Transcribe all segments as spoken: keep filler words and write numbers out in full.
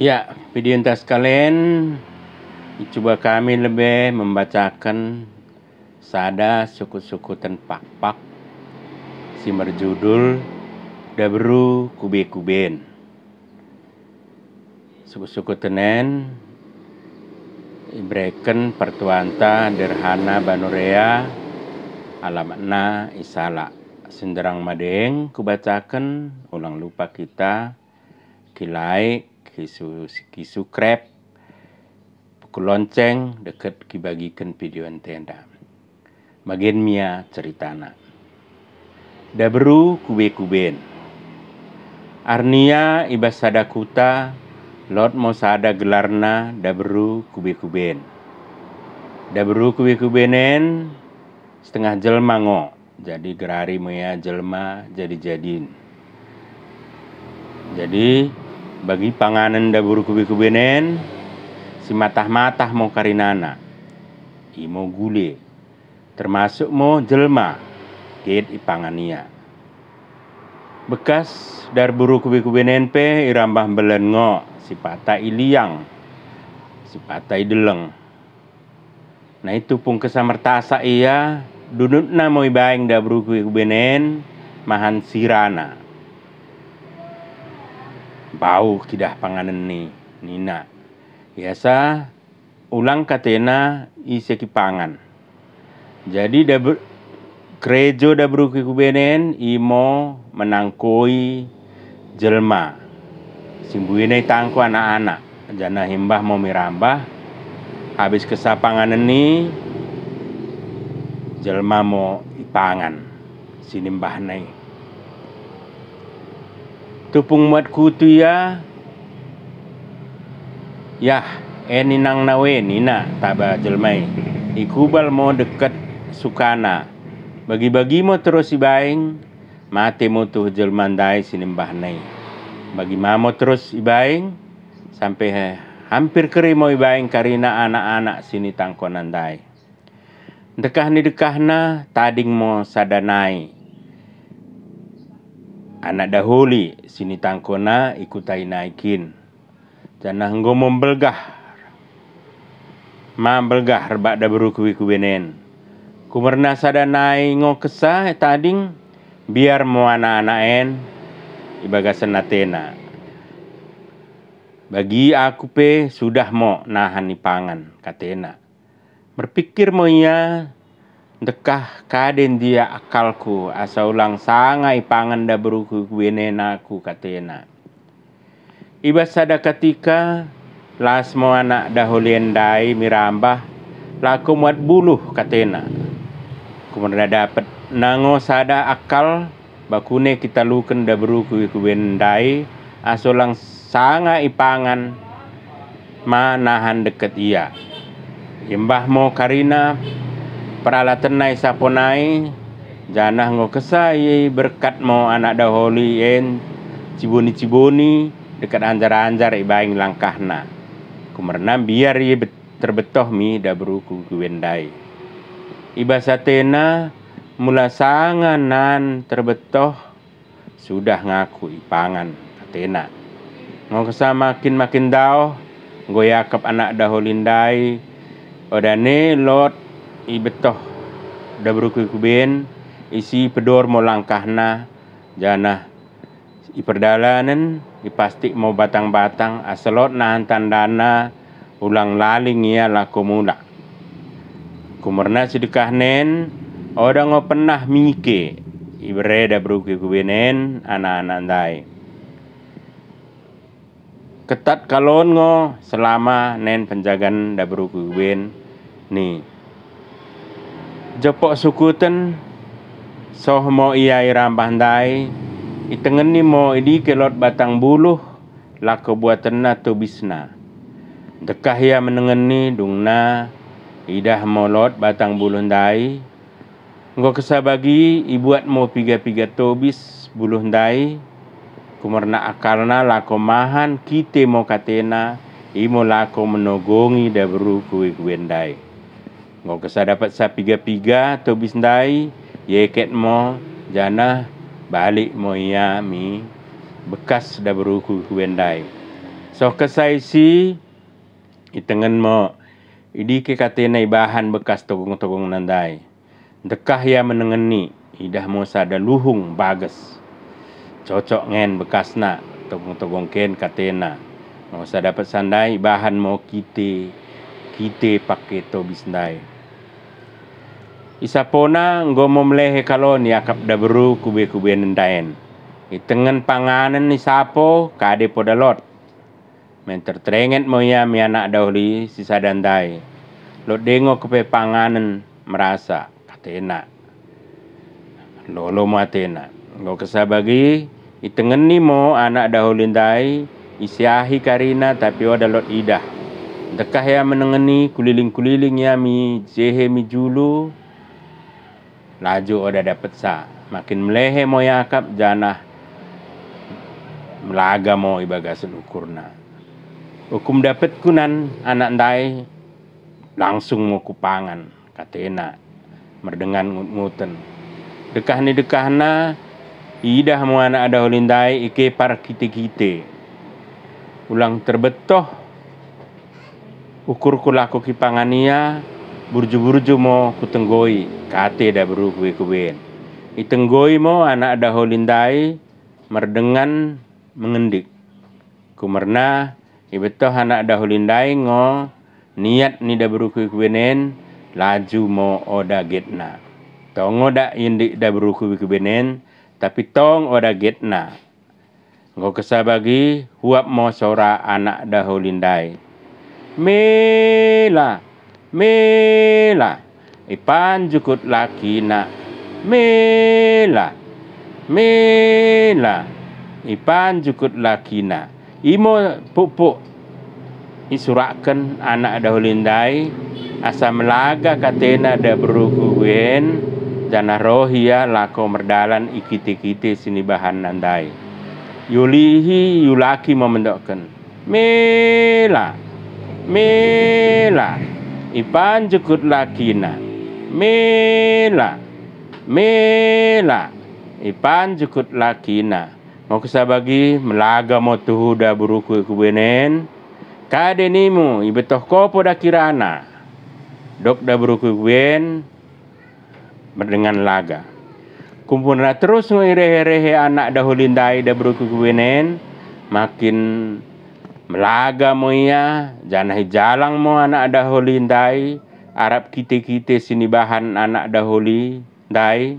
Ya, pidionta sekalian, icuba kami lebe membacaken sada sukut-sukuten pakpak si merjudul Daberu Kube-kuben. Sukut-sukuten en ibereken pertuanta Derhana Banurea, alamatna i Salak. Sinderrang madeng kubacaken, ulang lupa kita ki like, ki su-, ki subscribe, pukul lonceng dekket kibagiken pidionta enda. Bagen mo ia ceritana. Daberu Kube-kuben. Arnia i bas sada kuta, lot mo sada gelarna Daberu Kube-kuben. Daberu Kube-kuben en setengah jelma ngo, jadi gerari mo ia jelma jadi-jadin. Jadi, bagi panganen Daberu Kube-kuben en, si matah-matah mo karinana. Imo gule. Termasuk mo jelma, get ipangan ia. Bekkas Daberu Kube-kuben en pe irambah mbellen ngo, sipata i liang, sipata i delleng. Nai tupung kessa mertasak ia, dunutna mo ibaing Daberu Kube-kuben en mahan sirana. Bau kidah panganen ni, nina. Iasa ulang katena ise kipangan. Jadi Dabe-, kerejo Daberu Kube-kuben en imo menangkoi jelma. Si mbuina itangko anak-anak, janah imbah mo mi rambah, habis kessa panganen i, jelma mo ipangan sinimbahna i. Tupung muat kutu ia, "Yah, en inangna we," nina taba jelma i. "Ikubal mo dekket sukana. Bagi-bagi mo terus ibaing, mate mo tuh jelma ndai," sinimbahna i. Bagi ma mo terus ibaing, sampe hampir keri mo ibaing karina anak-anak sinitangkona ndai. Ndekkah ni ndekkahna tading mo sada nai anak daholi sinitangkona i kuta i nai kin. Janah enggo mo mbelgah, ma mbelgah rebbak Daberu Kube-kuben en. Kumerna sada nai ngo kessa tading, mbiar mo anak-anak en i bagasen atena. "Bagi aku pe sudah mo nahan ipangan," katena. Merpikir mo ia, "Ndekkah kade ndia akkalku asa ulang sanga ipangan Daberu Kube-kuben en aku," katena. I bas sada katika, las mo anak daholi en ndai mi rambah, lako muat buluh katena. Kumerna dapetna ngo sada akkal, bakune kitaluken Daberu Kube-kuben ndai, asa ulang sanga ipangan ma nahan dekket ia. Imbah mo karina peralatenna i sapo nai, janah enggo kessa iberkat mo anak daholi en ciboni-ciboni dekket anjar-anjar ibaing langkahna. Kumerna mbiar i bet-, terbettoh mi Daberu Kube-kuben ndai. I bas atena, mula sanga nahan terbettoh, sudah ngo aku ipangan, katena. Ngo kessa makin-makin daoh, enggo iakap anak daholi ndai, oda ne lot ibettoh Daberu Kube-kuben, isi pedor mo langkahna, janah i perdalanen ipastik mo batang-batang asa lot nahan tandana ulang laling ia lako mulak. Kumerna si ndekkahna en, oda ngo pernah mike ibere Daberu Kube-kuben en anak-anak ndai. Kettat kalon ngo selama nen penjagan Daberu Kube-kuben ni. Joppok sukuten, soh mo ia i rambah ndai, itengeni mo i dike lot batang buluh, lako buatenna tobisna. Ndekkah ia menengeni, dungna idah mo lot batang buluh ndai, enggo kessa bagi ibuat mo piga-piga tobis buluh ndai, kumerna akkalna lako mahan kite mo katena, imo lako menogongi Daberu Kube-kuben ndai. Enggo kessa dapet sapiga-piga tobis ndai, ieket mo, janah balik mo ia mi bekkas Daberu Kube-kuben ndai. Soh kessa isi, itengen mo i dike katena ibahan bekas togong-togongna ndai. Ndekkah ia menengeni, idah mo sada luhung bages. Cocok ngo en bekasna, togong-togong ken katena. Ngo kessa dapetsa ndai ibahan mo kite, kite pake tobis ndai. Isapona enggo mo melehe kalon iakap daberu kube-kuben ndai en. Itengen panganen isapo, kade poda lot. Menter terenget mo ia mi anak daholi sisada ndai. Lot dengo kepe panganen merasa, katena. Lolo mo atena. Enggo kessa bagi, itengeni mo anak daholi ndai, isiahi karina tapi oda lot idah. Ndekkah ia menengeni, kuliling-kuliling ia mi jehe mi julu, laju oda dapetsa. Makin melehe mo iakap janah melaga mo ibagasen ukurna. Ukum dapetku nan anak ndai, langsung mo kupangan, katena merdengan ngut-nguten. Ndekkah ni ndekkahna, idah mo anak daholi ndai ikepar kite-kite. Ulang terbettoh ukurku lako kipangan ia, burju-burju mo kutenggoi, kate daberu kube-kuben. Itenggoi mo anak daholi ndai merdengan mengendik. Kumerna ibettoh anak daholi ndai ngo niat ni daberu kube-kuben en, laju mo oda getna. Tong ngo dak iendik daberu kube-kuben en, tapi tong oda getna. Enggo kessa bagi, huap mo sora anak daholi ndai. Mela, mela, ipan jukut lakina. Mela, mela, ipan jukut lakina. Imo pukpuk isurakken anak daholi ndai, asa melaga katena daberu kube-kuben, janah roh ia lako merdalan i kite-kite sinibahanna ndai. Iulihi, iulaki mo mendokken. Mela, mela, ipan jukut lakina. Mela, mela, ipan jukut lakina. Ngo kessa bagi, melaga mo tuhu daberu kube-kuben en. Kade nimu, ibettoh ko poda kirana? Dok daberu kube-kuben merdengan laga. Kumerna terus ngo irehe-rehe anak daholi ndai daberu kube-kuben en, makin melaga mo ia, janah ijalang mo anak daholi ndai arap kite-kite sinibahan anak daholi ndai.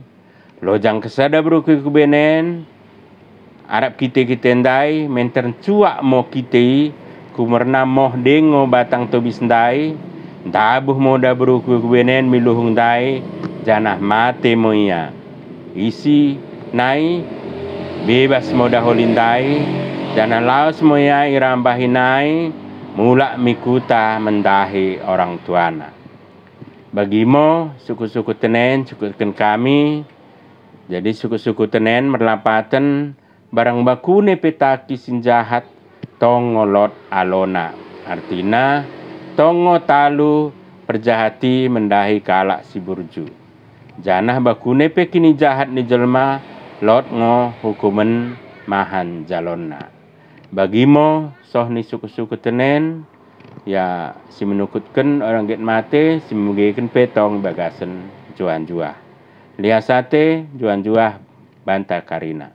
Lojang kessa daberu kube-kuben en arap kite-kite ndai, menter ncuak mo kite i, kumerna moh dengo batang tobis ndai. Ndabuh mo daberu kube-kuben en mi luhung ndai, janah mate mo ia. Isi nai, bebas mo daholi ndai, janah laus mo ia irambahi nai, mulak mi kuta mendahi orang tuana. Bagi mo sukut-sukuten en, sukutken kami. Jadi sukut-sukuten en merlapaten, barang bakune pe taki sinjahat, tong ngo lot alona. Artina, tong ngo talu perjahat i mendahi kalak siburju. Janah bakune pe kinijahat ni jelma, lot ngo hukumen mahan jalonna. Bagi mo soh ni sukut-sukuten en, ia simenukutken orang ngget mate, simegeken pe tong ibagasen njuah-njuah. Lias ate, njuah-njuah banta karina.